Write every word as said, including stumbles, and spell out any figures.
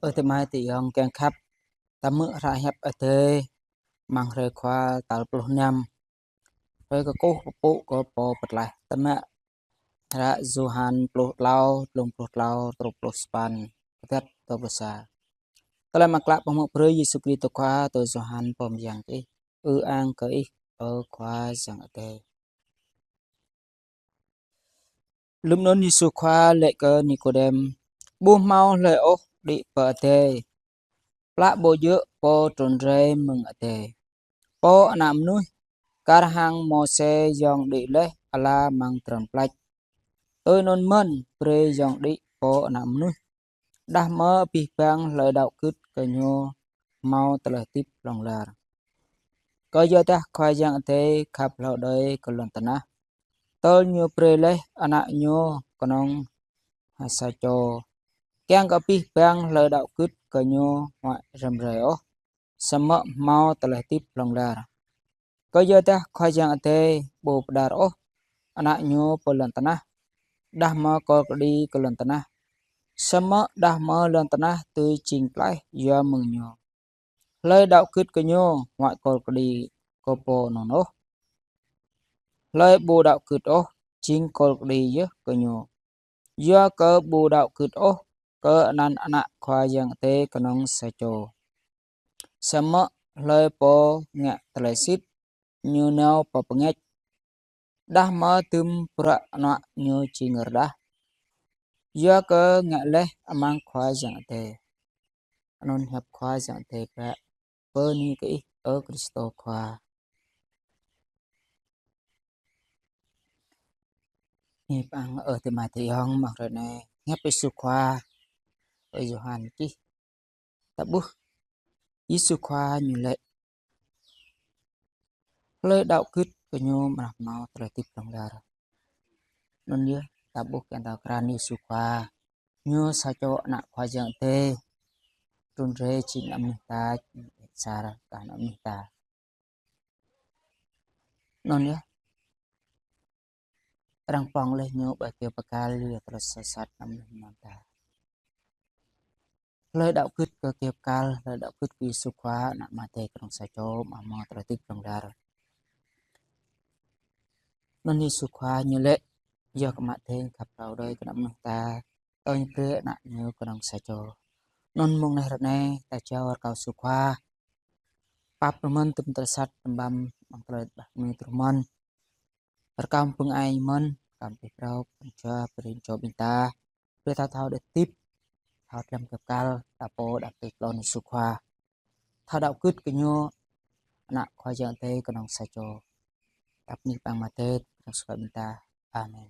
Ơ adơi amai adơi ayŏng kiăng khăp, ta hmư̆ hră hiăp Adai amăng hrơi Khua tal pluh năm. Hrơi kơkuh pơpŭ kơ Pô Pơtlaih. Ta mă hră Yôhan pluh klâo, glông pluh klâo truh pluh sapăn, kơdăt dua pluh sa. Tơlơi mơak klă pơhmư̆ brơi Yêsu Krist Khua tui Yôhan pô mơyang čih. Ư-ang kơ Ih, ơ Khua Yang Adai. Lơ̆m anŭn Yêsu Khua laĭ kơ Nikôdem: Ƀu hmâo hlơi ôh đĭ pơ adai, plă ƀu djơ̆ Pô trŭn rai mơ̆ng adai, Pô Ană Mơnuih. Kar hăng Môseh yŏng đĭ laih ala amăng tơdron plač, tui anŭn mơ̆n brơi yŏng đĭ Pô Ană Mơnuih, đah mơ̆ abih bang hlơi đaŏ gưt kơ Ñu hmâo tơlơi hơdip hlŏng lar. Kơyua dah Khua Yang Adai khăp hlâo đơi kơ lŏn tơnah, tơl Ñu brơi laih Ană Ñu kơnơ̆ng sa čô, kiăng kơ abih bang hlơi đaŏ gưt kơ Ñu huăi răm rai ôh, samơ̆ hmâo tơlơi hơdip hlŏng lar. Kơyua dah Khua Yang Adai ƀu pơđar ôh Ană Ñu pơ lŏn tơnah, đah mơ̆ kơl kơđi kơ lŏn tơnah, samơ̆ đah mơ̆ lŏn tơnah dưi jing tlaih yua mơ̆ng Ñu. Hlơi đaŏ gưt kơ Ñu huăi kơl kơđi kơ Pô anŭn ôh. Hlơi ƀu đaŏ gưt ôh, jing kơl kơđi yơh kơ Ñu, yua kơ ƀu đaŏ gưt ôh kơ anăn Ană Khua Yang Adai kơnơ̆ng sa čô. Samơ̆ hlơi pô ngă tơlơi sĭt, ñu nao pơ pơngač, đah mơ̆ dŭm bruă anuă ñu jing rơđah, yua kơ ngă laih amăng Khua Yang Adai. Anŭn hiăp Khua Yang Adai. Bơni kơ Ih, ơ Krist Khua. Anai pơ-ang ơ adơi amai adơi ayŏng, mơ̆ng hrơi anai hiăp Yêsu Khua ơi Yôhan čih. Ta ƀuh Yêsu Khua Ñu laĭ: Hlơi đaŏ gưt kơ Ñu mơ̆n hmâo tơlơi hơdip hlŏng lar. Anŭn yơh, ta ƀuh kiăng ta krăn Yêsu Khua, Ñu sa čô Ană Khua Yang Adai trŭn rai jing ană mơnuih ta, sar kơ ană mơnuih ta. Anŭn yơh, arăng pŏng laih Ñu ƀơi kơyâo bơkal yua tơlơi soh sat ană mơnuih mơnam ta. Hlơi đaŏ gưt kơ kơyâo bơkal, hlơi đaŏ gưt kơ Yêsu Khua, Ană Ama Adai kơnơ̆ng sa čô, mă hmâo tơlơi hơdip hlŏng lar. Anŭn Yêsu Khua Ñu laĭ: Yua kơ Ama Adai khăp hlâo đơi kơ ană mơnuih ta, tơl Ñu brơi Ană Ñu kơnơ̆ng sa čô. Anŭn mơ̆ng anai hrơi anai, ta jao rơkâo Yêsu Khua pap brơi mơ̆n tŭm tơlơi sat tơm băm, amăng tơlơi ƀah mơnuih truh mơ̆n. Rơkâo pơ̆ng ai mơ̆n, rơkâo pơphrâo, pơjua, pơrin jua ƀing ta. Brơi ta thâo đĭ hơdip, thâo dlăm kơyâo bơkal, ta pô đaŏ tui tlôn Yêsu Khua. Thâo đaŏ gưt kơ Ñu, Ană Khua Yang Adai kơnơ̆ng sa čô. Ta bơni kơ Ama Adai, kơnơ̆ng sa čô ƀing ta. Amen.